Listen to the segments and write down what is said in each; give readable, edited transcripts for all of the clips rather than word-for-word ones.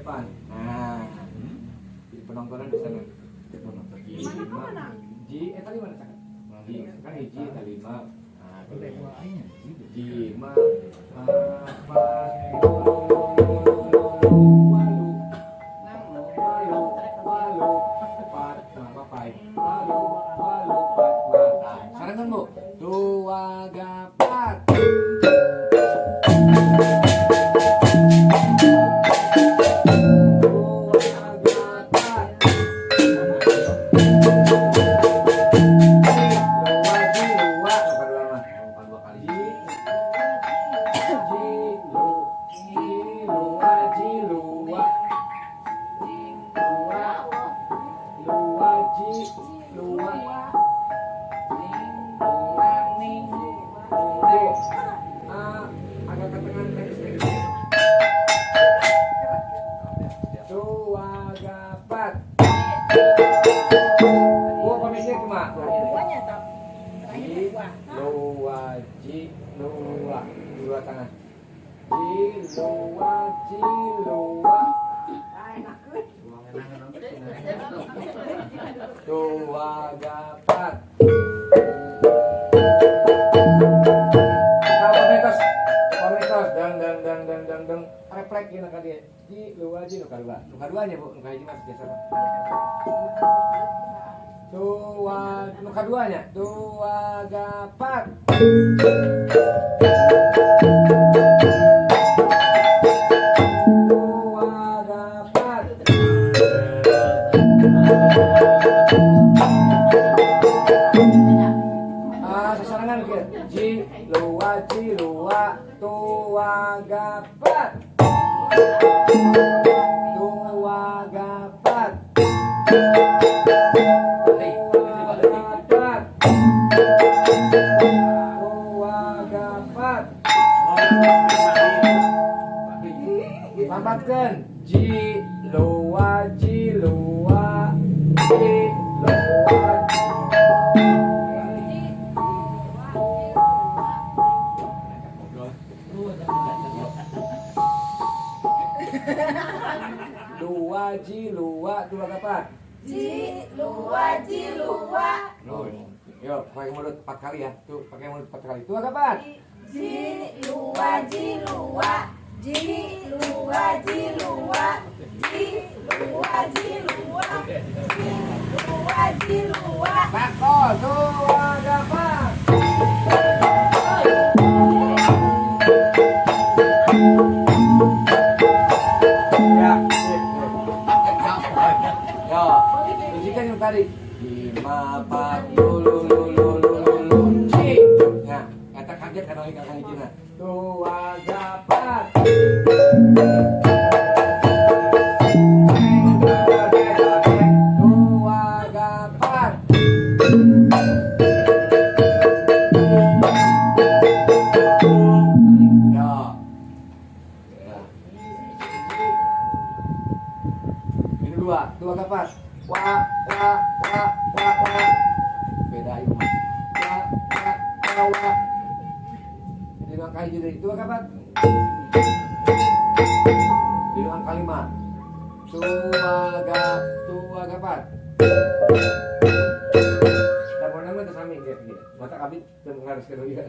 depan. Nah, jadi penontonan di sana. Mana mana? Ji, eta lima cakep. Ji, kan hiji eta lima. Nah, ji, ma, empat, walu, walu, walu, empat, lima, pai, walu, walu, empat, lima. Nah, sekarang kan, Bu, dua gapat. Dua gapat. Dua ji, dua, nomor dua mah. Dua kali. Ji, ji, lu, ji, lua, ji, lua, lua, lua, ji, lua, bu, ah, agak ke tengah tadi sedikit. Dua gapat. Bu, pamit cuma. Duanya tak. Terakhir Ji, dua. lua, ji, lua, dua tangan. Ji, lua, ji, lua. Ah, enak. Dua gapat. Nah, pamitos, pamitos, dang dang dang dang dang dang, refleks gini kan dia. Ji, lua, ji, nu kadua, nu kaduanya, Bu, nu kahiji masih biasa mah. Dua, nu kaduanya, dua gapat. Dua gapat. Ah, sasarangan ke ji, lua, ji, lua, dua gapat. Dua gapat. Dua gapat. Dua gapat. Lambatkeun. Ji, lua, ji, lua, ji, lua. Dua ji, lua, dua gapat. Ji, lua, ji, lua. Yo, pakai mulut empat kali ya. Tuh, pakai mulut empat kali. Dua gapat. Ji, lua, ji, lua. Ji, lua, ji, lua. Ji, lua, ji, lua. Ji, lua, ji, lua. Bakol, dua gapat. Ya, sip, sip. Yo, ujikan yang tadi. Lima, empat, lu, lu, lu, lu, lu, lu, lu, ci. Nah, kata kaget kan orang kakak hijina. Dua gapat. Dua gapat. Yo. Nah. Ini dua, dua gapat. Wa, wa, wa, wa, wa. Beda itu mah. Wa, wa, wa, wa. Di ruang kali jadi dua gapat. Di ruang kalima. Dua ga, dua gapat. Dan mau nama itu sami gitu. Gitu. Mata kami teu ngariskeun ieu.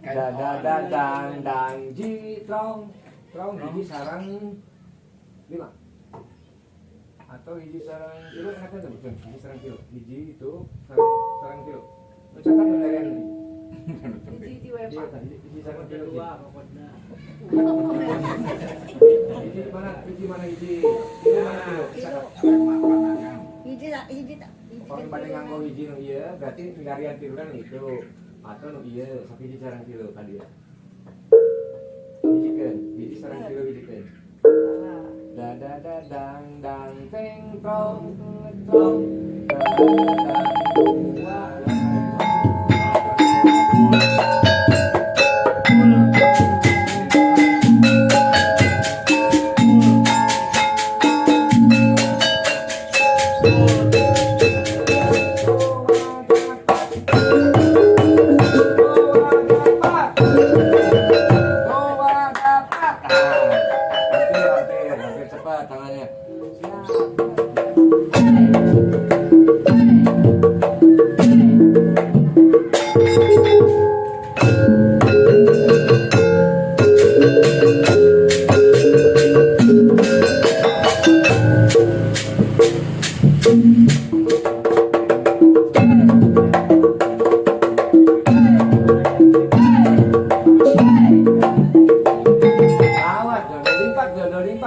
Da da da dang dang ji trong trong hiji sarang lima atau hiji sarang tilu, enaknya tuh betul hiji sarang tilu, hiji itu sarang sarang tilu. Lu catat beneran. Hiji, hiji, we, iya Pak. Tadi hiji sarang tilu, hiji. Hiji mana, hiji mana, hiji tilu mana, tilu catat. Hiji, hiji, hiji. Kalau pada nganggo hiji nu ieu berarti milarian tilunan itu atau nu ieu sok hiji sarang tilu ka dia. Hijikeun hiji sarang tilu, hijikeun. Da da da dang dang teng trong trong da da da dang dua. Dua gapat. Dua gapat.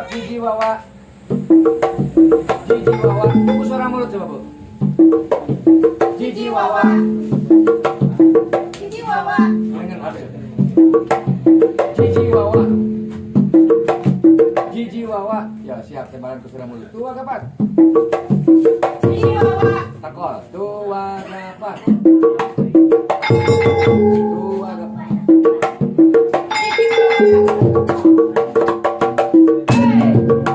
Sipak hiji wawa. Jiji wawa. Bu suara mulut coba, Bu. Jiji wawa. Hiji wawa. Dengan harus. Jiji wawa. Jiji wawa. Ya, siap tebaran ke suara mulut. Dua kapat. Hiji wawa. Takol. Dua kapat. Dua kapat. Hiji wawa. Hey. Hey. Hey.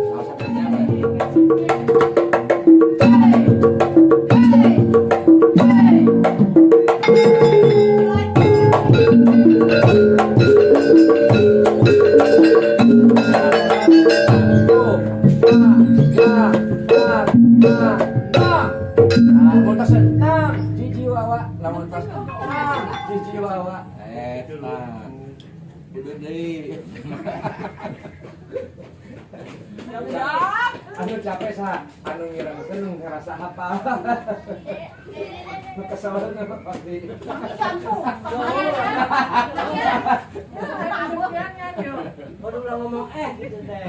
Salah satunya apa ya? Hey. Hey. Satu, dua, tiga, empat, lima, enam. Nah, mun tos enam, jiji wawa. Lamun tos enam, jiji wawa. Nah. Udah deui. Anu capek sa, anu ngirangkeun nu ngarasa hafal. Nu kesel nu pasti. Baru udah ngomong eh gitu teh.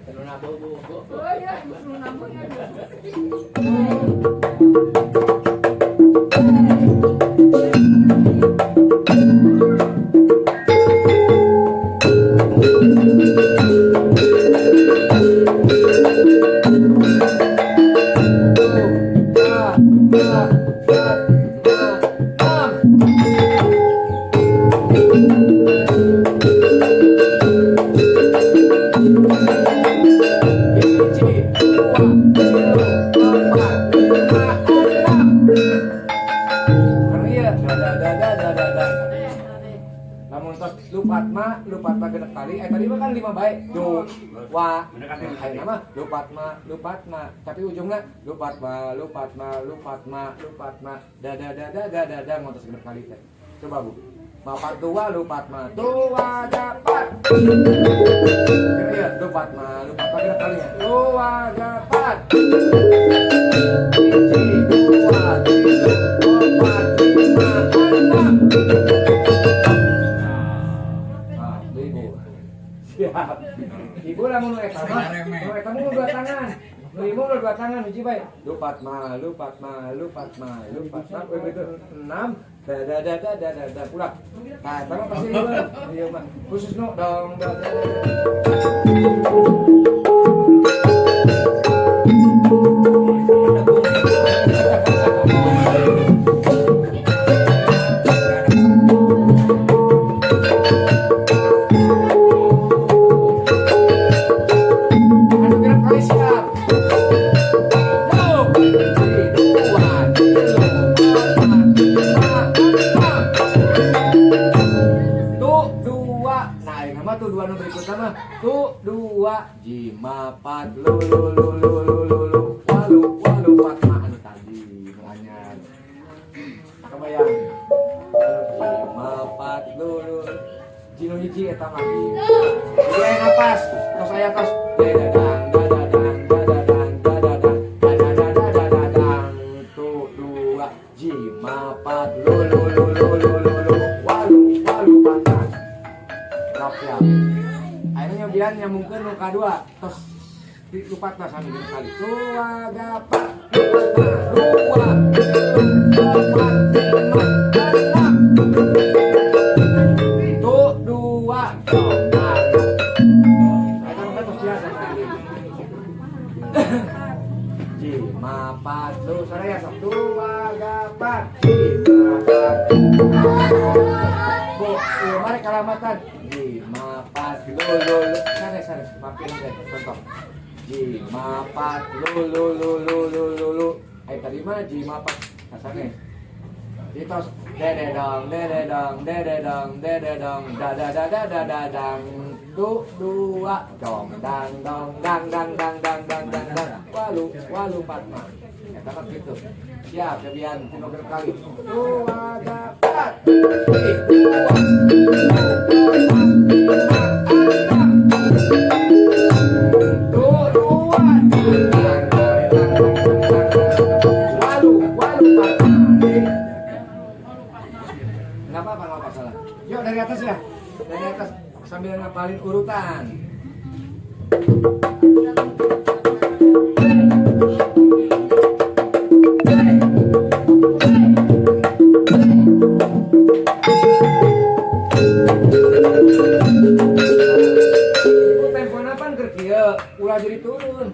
Lu nabo bu. Oh iya, lu nabung ya. Satu, dua, tiga, empat, lima, enam. Hiji, dua, tilu, empat, lima, enam. Karena iya, da da da da da da da. Lamun tos lupat ma, lupat ma genep kali. Eh tadi mah kan lima baik. Du, wa. Ayeuna mah lupat ma, lupat ma. Tapi ujungnya lupat ma, lupat ma, lupat ma, lupat ma. Da da da da da da da ngontos genep kali teh. Coba Bu. Bapak dua lupat ma, dua dapat. Kira ya, lupat ma, lupat ma genep kali ya. Dua dapat. Hiji, dua, tiga, empat, lima, enam. Nah, ibu. Siap. Ibu lamun nu eta mah, nu eta mah dua tangan. Nu ibu nu dua tangan hiji bae. Lupat ma, lupat ma, lupat ma, lupat ma, begitu enam, da da da da da da da pulang. Nah, eta mah pasti ieu. Ieu mah khusus nu dong da da da. Anu genep kali siap. Go. Hiji, dua, tilu, empat, lima, enam. Tuh dua. Nah, ini mah tuh dua nu berikutnya mah. Tuh dua, jima pat lu lu lu lu lu lu lu walu walu pat mah anu tadi nu anyar. Kebayang. Jima pat lu lu. Jinu hiji eta mah. Jadi aya napas, tos aya tos. Dadadang dadadang dadadang dadadang dadadang dadadang. Tuh dua, jima pat lu lu lu lu lu lu lu walu walu pat. Lap ya. Ayeuna nyobian nyambungkeun nu kadua tos lupat mah sami genep kali. Dua gapat, lupat mah dua, tilu, empat, lima, enam. Tuh dua, dong, nah. Eta mah tos biasa. Jima pat lu saraya sok dua gapat, jima pat. Bu, ieu mah rek kalamatan. Jima pat lu lu lu. Sare sare, maafin teh, contoh. Jima pat lu lu lu lu lu lu lu. Ai tadi mah jima pat kasane. Ditos dede dong dede dong dede dong dede dong da da da da da da dang du dua dong dang dong dang dang dang dang dang dang dang walu walu pat mah. Eta mah gitu. Siap, Febian, tino genep kali. Dua dapat. Dua, empat, lima, enam. Tuh, dua, dang, dang, dang, dang, dang, dang, dang. Walu, walu, pat. Nggak apa-apa, nggak apa salah. Yuk dari atas ya. Dari atas sambil ngapalin urutan. Ibu tempona pan keur kieu, ulah jadi turun.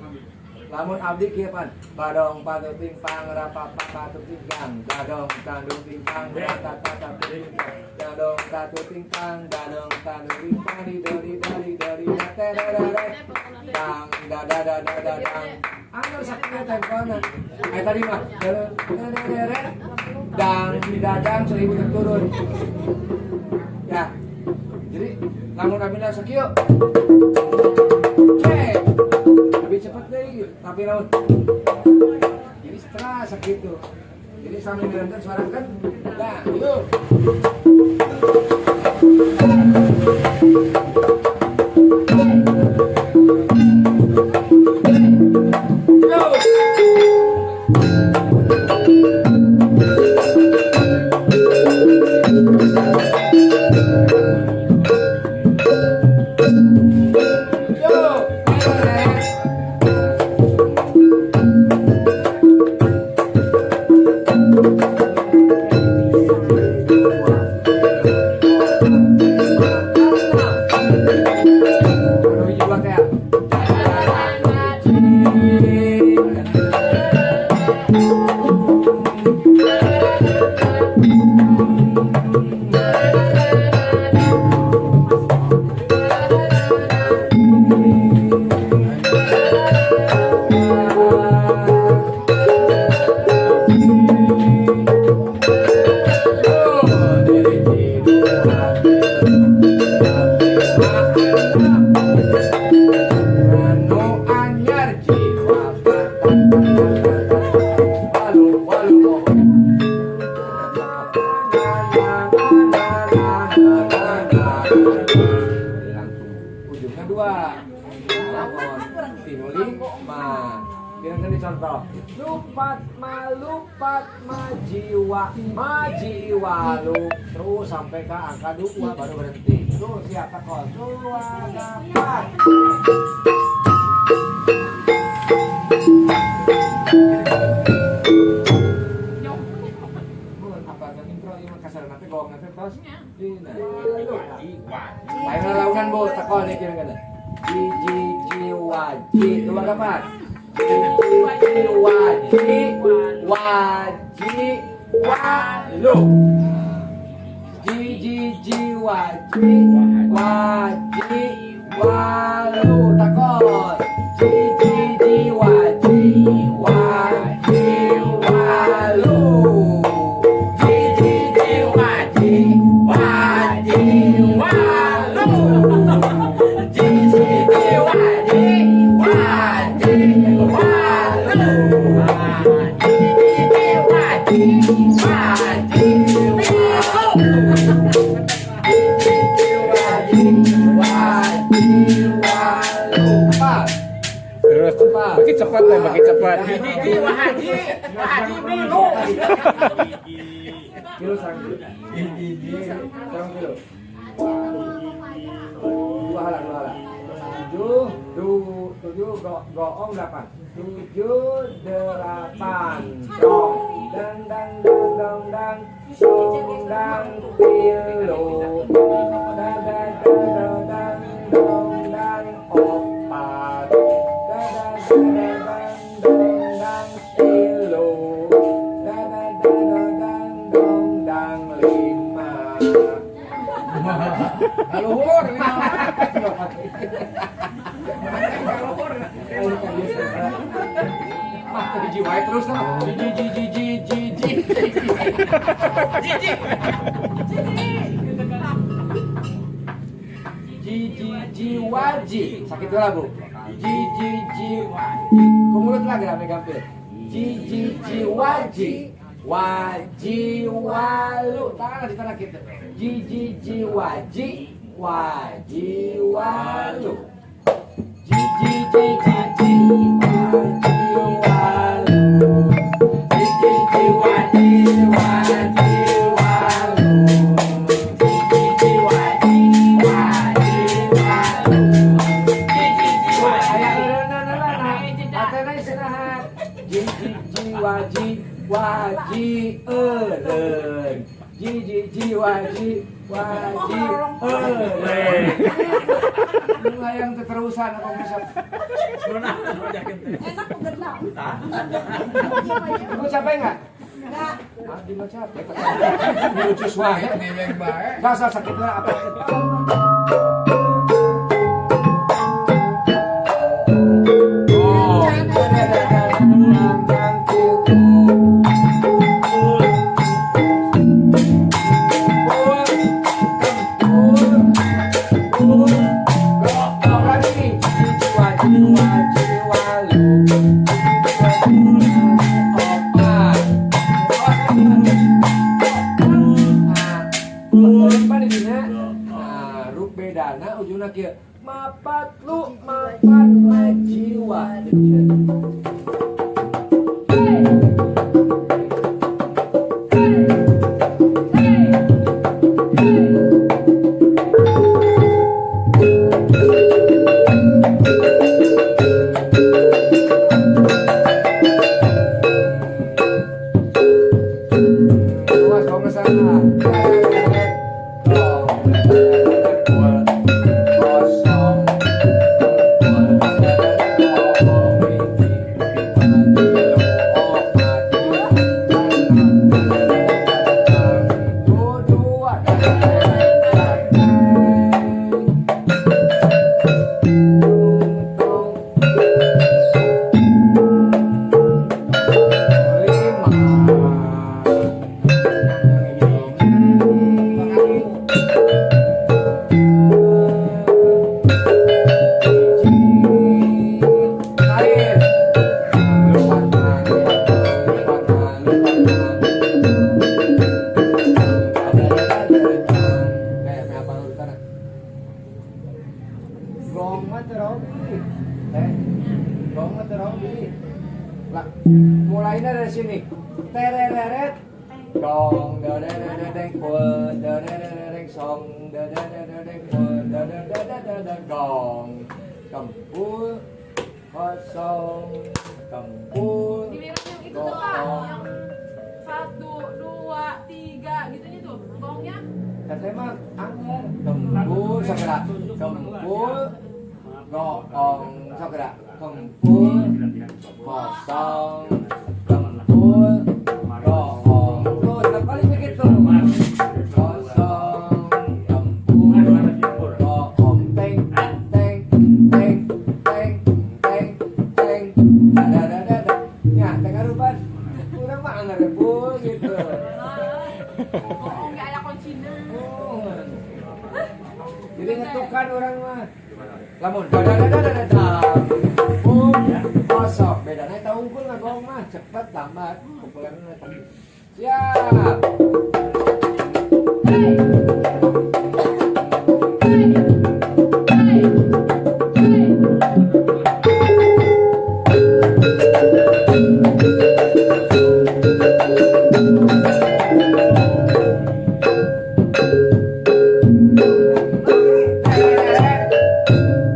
Lamun abdi kieu pan, badong patu timpang rapapa patu tingkang, gadong tandung timpang ratata tingkang, gadong tatu timpang, gadong tandung timpang di do di da di do di da te da da da. Dang da da da da da dang. Angger sakieu tempona. Eh tadi mah da da da da da. Dang di dadang seribu turun. Ya. Jadi lamun abdi sakieu cek lebih cepat deh gitu. Tapi lamun jadi stres gitu. Jadi sambil ngerentan suara kan nah yuk. Yuk. Yuk. Anu hiji dua teh. Anu anyar jiwa walu walu. Ujungnya dua. Tilu lima. Biar contoh. Lupat malupat majiwa majiwa lu terus sampai ke angka 2 baru berhenti. Tuh siap tekon. Dua dapat. Apa kan intro ieu mah kasar nanti gong nanti tos. Dina. Lain launan bu tekon ieu kira-kira. Ji ji ji waji dua dapat. Ji ji waji waji walu. Ji ji ji waji waji walu takon. Ji ji ji waji waji walu. Ji ji ji waji waji walu. Ji ji ji waji waji walu. Ji ji ji waji waji walu. Ji ji waji waji walu. Empat. Terus makin cepat ya, makin cepat. Hiji wahaji, wahaji milu. Kilo sarang kilo. Sarang kilo. Dua hala, dua hala. Tujuh, tujuh, goong delapan. Tujuh, delapan. Dong, dang, dang, dang, dong, dang, dong, dang, tilu. Dang, dang, dang, dong, dang, dong, dang, opat. Dang, dang, dang, dang, dong, dang, tilu. Dang, dang, dang, dong, dang, dong, dang, lima. Kaluhur. Mah hiji wae terus lah. Ji ji ji ji ji ji. Ji ji. Ji ji ji waji. Sakit lah Bu. Ji ji ji waji. Kumulut lagi rame gampil. Ji ji ji waji. Waji walu. Tangan di tanah kita. Ji ji ji waji. Waji walu. Ji ji ji ji ji waji walu. Ji ji ji waji waji walu. Ji ji ji wa ji wa ji. Lu hayang teterusan apa bisa? Enak udah. Lu capek nggak? Enggak. Ah, di mah capek. Lucu suara. Neweng bae. Rasa sakit lah apa? Oh. Nah, rup bedana ujungna kieu. Mapat lu, mapat majiwa. Hey. Hey. Hey. Hey. Awas kalau nggak salah. Kosong. Dua. Lima. Mulainya dari sini. Terereret dong da da da da deng pul da da da da deng song da da da da deng pul da da da da da da dong kempul kosong kempul Giliran yang itu tuh Pak, yang 1, 2, 3 gitunya tuh gongnya. Katanya mah angger kempul segera kempul gong segera kempul kosong kempul gong terus kali begitu kosong kempul gong teng teng teng teng teng teng da da da da da nya teh karupan urang mah angger pul gitu. Oh, nggak ada kuncinya. Oh. Jadi ngetukan orang mah. Lamun da da da da da da. Bum kosong. Bedana eta unggul ngagong mah cepet lambat pukulanna tadi. Siap. Hey. Hey. Hey. Hey.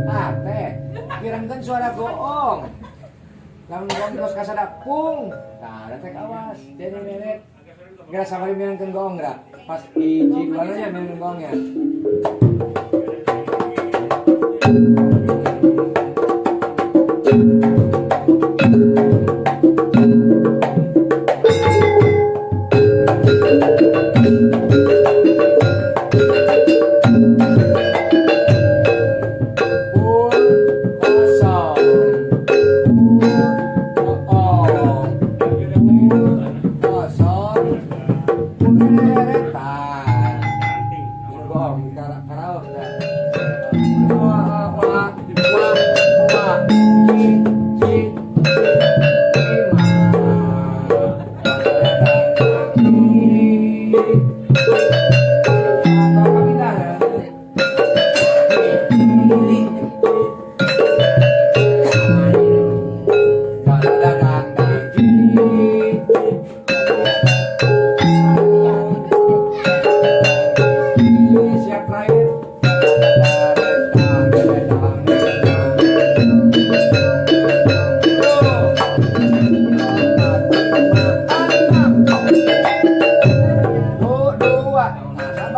Ah, teh. Kirangkeun suara goong. Lamun goong terus kasadap pung. Nah, da teh awas. Jadi melet. Geura sabari mirangkeun goong geura. Pas hiji dua nya mirangkeun goongnya. Pul kosong. Pul goong. Pul kosong. Pul gong karaos dah. Wah wah wah wah ji lima. Atau pindah ya. Da da da da ji.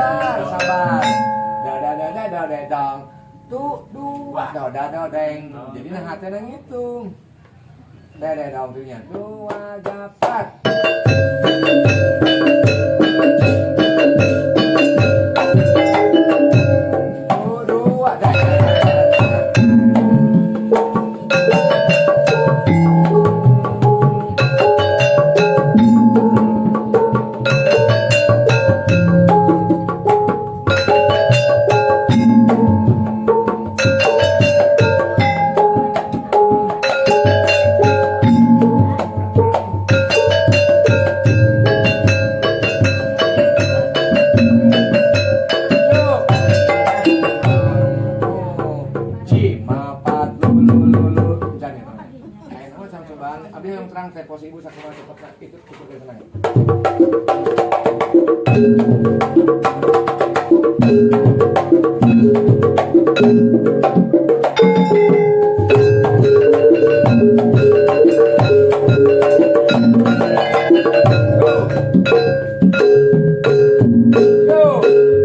Sabar, sabar. Da da da da da da dang. Tu dua do da do deng. Jadi nah hati nang ngitung. Da da dong tuhnya. Dua dapat. Tu dua da da da da da. Yuk. Ji, mapat, lu, lu, lu, lu. Jangan ya, teman. Kayak nama sama cobaan. Abdi yang terang teh pos ibu sakumaha cepetna itu cukup dari tenang. Go. Go.